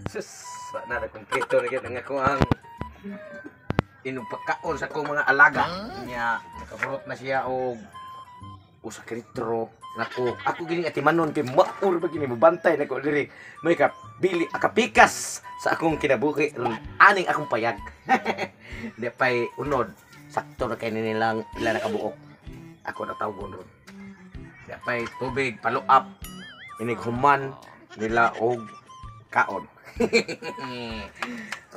Sus, na na kompleto na gyud ang ako ang inupakaon sa akong mga alaga. Nya, nakaburot na siya og usa ka litro. Nako, ako gini atimanon kay maur ba gini mobantay nako diri. May ka bili akapikas sa akong kinabuhi ron aning akong payag. Di pay unod, sakto na kay nilang ila nakabuok. Ako na tawgon ron. Di pay tubig follow up inig human nila og kaon.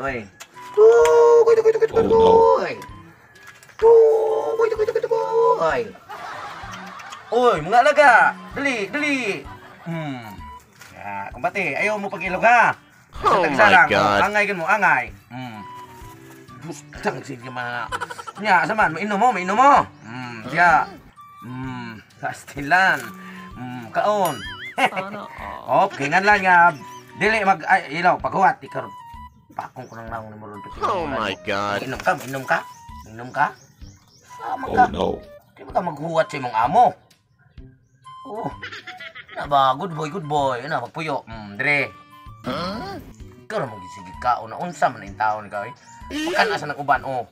Oy. Tukoy tukoy tukoy tukoy tukoy. Tukoy tukoy tukoy tukoy. Oy, mga alaga, dali, dali. Ya, kumbate, ayaw mo pag-ilog ha. Oh my God. Angay gan mo, angay. Bustang sige mga. Nya, asa man, mainom mo, mainom mo. Siya. Kastilan. Kaon. Oh, kingan lang nga. Dili mag ay, ilaw paghuwat ikaw. Pakong ko nang naong ni mo ron. Oh my God. Inom ka, inom ka. Inom ka. Sama ka. Oh no. Di ba ka maghuwat sa imong amo? Oh. Na ba, good boy, good boy. Na magpuyo. Dire. Huh? Ikaw ra magisige ka o na unsa man ang taon ikaw eh. Makan asa ng uban oh.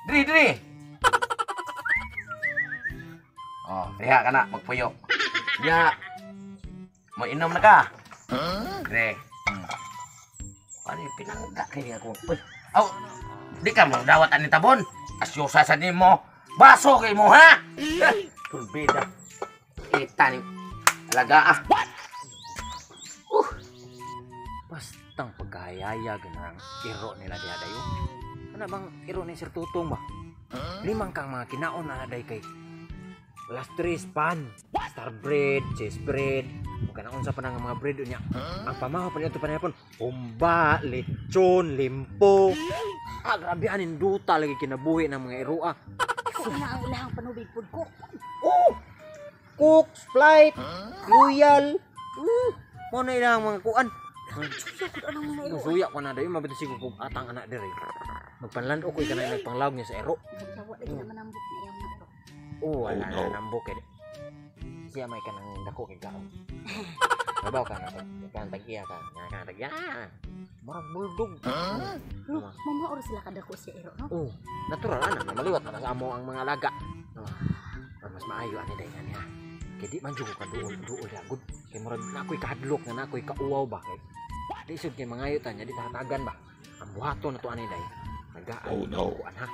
Dire, dire. Oh, diha ka na magpuyo. Nya. Mo inom na ka. Huh? Dire. Ano yung pinangga kay ako? Uy, aw, di ka magdawat ani tabon. Asyosa sa nimo. Baso kay mo ha. Turbida. Kita ni alaga ah. What? Bastang pagkahayaya ganang iro nila diha dayo. Ano bang iro ni Sir Tutong ba? Limang kang mga kinaon na day kay last tres pan, star bread, cheese bread, ug kanang unsa pa nang mga bread unya. Ang pamaho pa niadto panahon, humba, lechon, limpo. Ah, grabe anin duta lagi kinabuhi ng mga iroa. Ako na ang ulahang panubig pud ko. Oh! Cook, Flight, Royal. Mo na ilang mga kuan. Suya pud anang mga iro. Suya ko na dayo mabito siguro kog atang anak diri. Magpanlan-o ko kanay nagpanglawg niya sa ero. Yawa lagi naman ang buk na iyang mga iro. Oh, wala Oh, no. na nambok kay. Siya may kanang dako kay kaon. Mabaw ka na pag tag-iya ka, nga ka tag-iya. Murag bulldog. No, mama oro sila kadako siya iro no. Oh, natural ana, maliwat na sa amo ang mga alaga. Oh. Mas maayo ani day ani ha. Kay di man jud ko kaduol, duol ra gud. Kay murag na ako'y kahadlok nga na ako'y kauwaw ba kay. Di sud kay mangayo ta nya di tahatagan ba. Ang buhaton na to ani day. Nagaan. Oh, no. Kuan ha.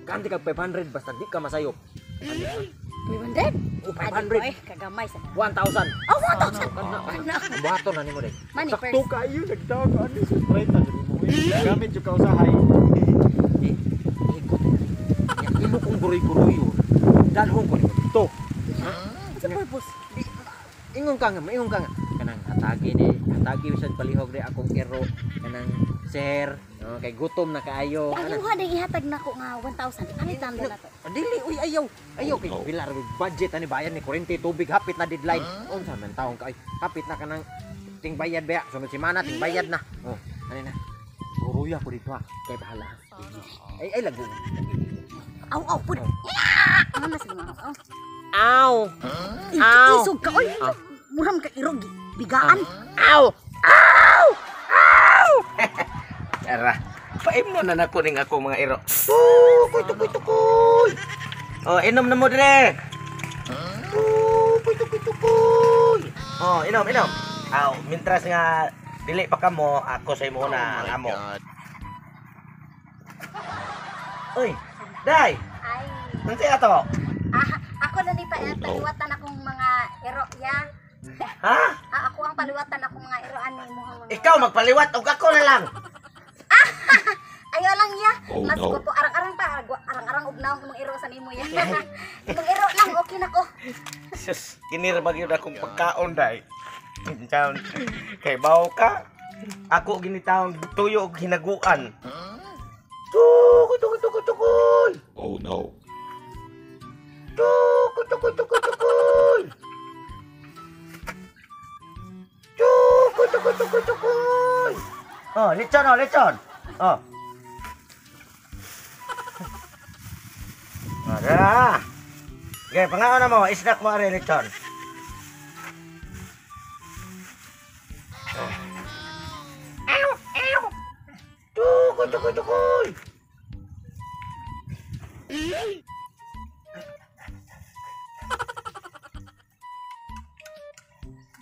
Ganti kag 500 basta di ka masayop. Ani ha? 500? Oh, 500. Ay, kagamay sa. 1,000. Oh, 1,000. Kana. Ano? Ang buhaton na nimo day. Money Sakto first. kayo Nagtawag ko ano sa Sprite ano mo. Gamit yung kausahay. Ikot. Nya imo kong guroy-guroyo. Dalhon ko nimo dito. Sa purpose. Ingon ka nga, maingon ka nga. Kanang hatagi ni, hatagi bisag palihog di akong ero kanang sir, no, kay gutom na kaayo. Ang Ana. imuha ding ihatag nako nga 1,000. Palitan na to. Ah, dili uy ayaw. Ayaw kay Oh, no. bilar budget ani bayad ni kuryente tubig hapit na deadline. Unsa man taong ka ay hapit na kanang ting bayad ba sunod semana ting bayad na. Oh, ani na. Guruya ko dito ha. Kay bahala. Ay ay lago. Aw aw pud. Ano na sa mga aw. Aw. Aw. Isog ka oy. Muram ka irog bigaan. Aw. Tara. Paimno na nako ning ako mga iro. Tukoy tukoy tukoy. Oh, inom na mo dire. Tukoy tukoy tukoy. Oh, inom inom. Aw, mintras nga dili pa kamo, ako sa imo na ang amo. God. Oy, day. Ay. Unsa ato? Ah, ako na ni pa Oh, no. paliwatan akong mga iro ya. Ha? Ah, ako ang paliwatan akong mga iro ani mo mga. Ikaw magpaliwat og ako na lang. Ayaw lang ya. Oh, Mas no. ko po arang-arang pa, arang-arang og naong imong iro sa nimo ya. Imong iro lang okay na ko. Sus, kinira ba gyud akong pagkaon day. Taon, kay bawo ka. Ako ginitawong tuyo og hinaguan. Tukoy tukoy tukoy tukoy. Oh no. Tukoy tukoy tukoy tukoy. Tukoy tukoy tukoy tukoy. Oh, lechon oh, lechon. Oh. Ara. Okay, pangaon na mo, snack mo are lechon. Tukoy, tukoy, tukoy.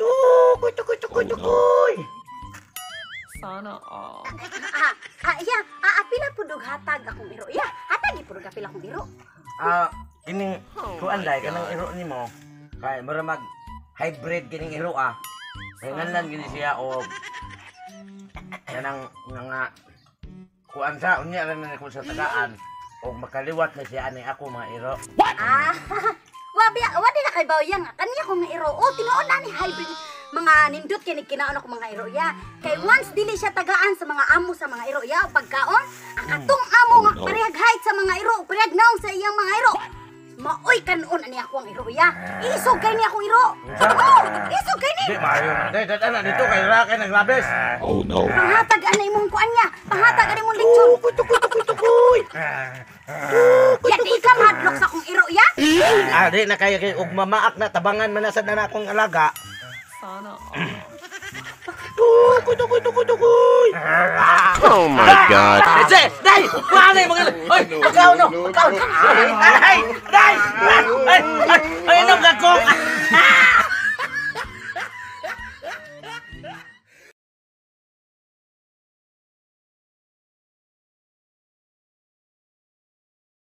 Tukoy, tukoy, tukoy, tukoy. Sana all. Ya, apila pud og hatag akong iro. Ya, hatag pud og apila akong iro. Kining kuan dai kanang iro nimo. Kay mura mag hybrid kining iro ah. Kay nganlan gini siya og kanang nga kuan sa unya ra na ko sa tagaan og makaliwat na siya ani ako mga iro. Wa biya, wa di na kay bawya nga kaniya kong iro. Oh, tinuod na ni hybrid mga nindot kini kinaon ako mga iro ya. Kay once dili siya tagaan sa mga amo sa mga iro ya pagkaon, ang katong amo nga parehag height sa mga iro, parehag naong sa iyang mga iro. Maoy kanon ani ako ang iro ya. Isog kay ni akong iro. Oh, isog kay ni. Di maayo na. Dai dad ana dito kay ra kay naglabis. Oh no. Panghatag ana imong kuan niya. Panghatag ana imong lechon. Tukoy, tukoy, tukoy, tukoy. Ya di ka mahadlok sa akong iro ya. Di na kaya kay og mamaak na tabangan man na sad na akong alaga. Sana all. Tukoy, tukoy, tukoy, tukoy. Oh my God. Dai, dai, wala yung mga Oy, ikaw no, ikaw. Ay, dai. Ay, ay, ay, inom ka ko.